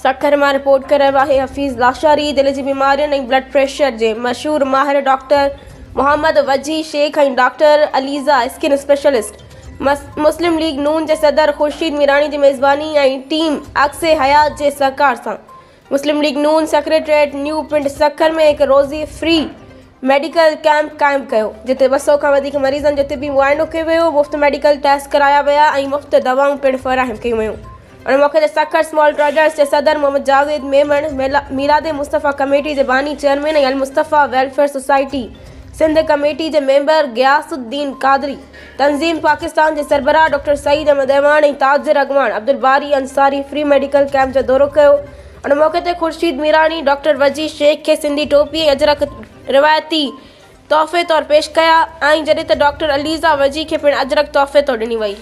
سکر مان رپورٽ ڪري رهيو آهي حفيظ لاشاري دل جي بيمارين ۽ بلڊ پريشر جي مشهور ماهر doctor Muhammad Wajeeh Shaikh ۽ doctor Aliza skin specialist Muslim League Noon جي صدر خورشيد ميراڻي جي ميزباني ۽ ٽيم عڪس حيات جي سهڪار سان Muslim League Noon secretariat new Pind Sukkur ۾ هڪ روزي فري ميڊيڪل ڪئمپ قائم ڪيو، جتي 200 کان وڌيڪ مريضن جو طبي معائنو ڪيو ويو، مفت ميڊيڪل ٽيسٽ ڪرايا ويا ۽ مفت دوائون پڻ فراهم ڪيون ويون. ان موقعي تي سکر اسمال ٽريڊرز جي صدر محمد جاويد ميمڻ، ميلاد مصطفيٰ ڪميٽي جي باني chairman ۽ Al-Mustafa welfare society Sindh committee جي ميمبر غياث الدين قادري، تنظيم پاڪستان جي سربراهه ڊاڪٽر سعيد احمد اعواڻ ۽ تاجر اڳواڻ Abdul Bari Ansari free medical camp جو دورو ڪيو. ان موقعي تي خورشيد ميراڻي ڊاڪٽر وجيه شيخ کي سنڌي ٽوپي ۽ اجرڪ روايتي تحفي طور پيش ڪيا ۽ جڏهن ته ڊاڪٽر عليزا وجيه کي پڻ اجرڪ تحفي طور ڏني وئي.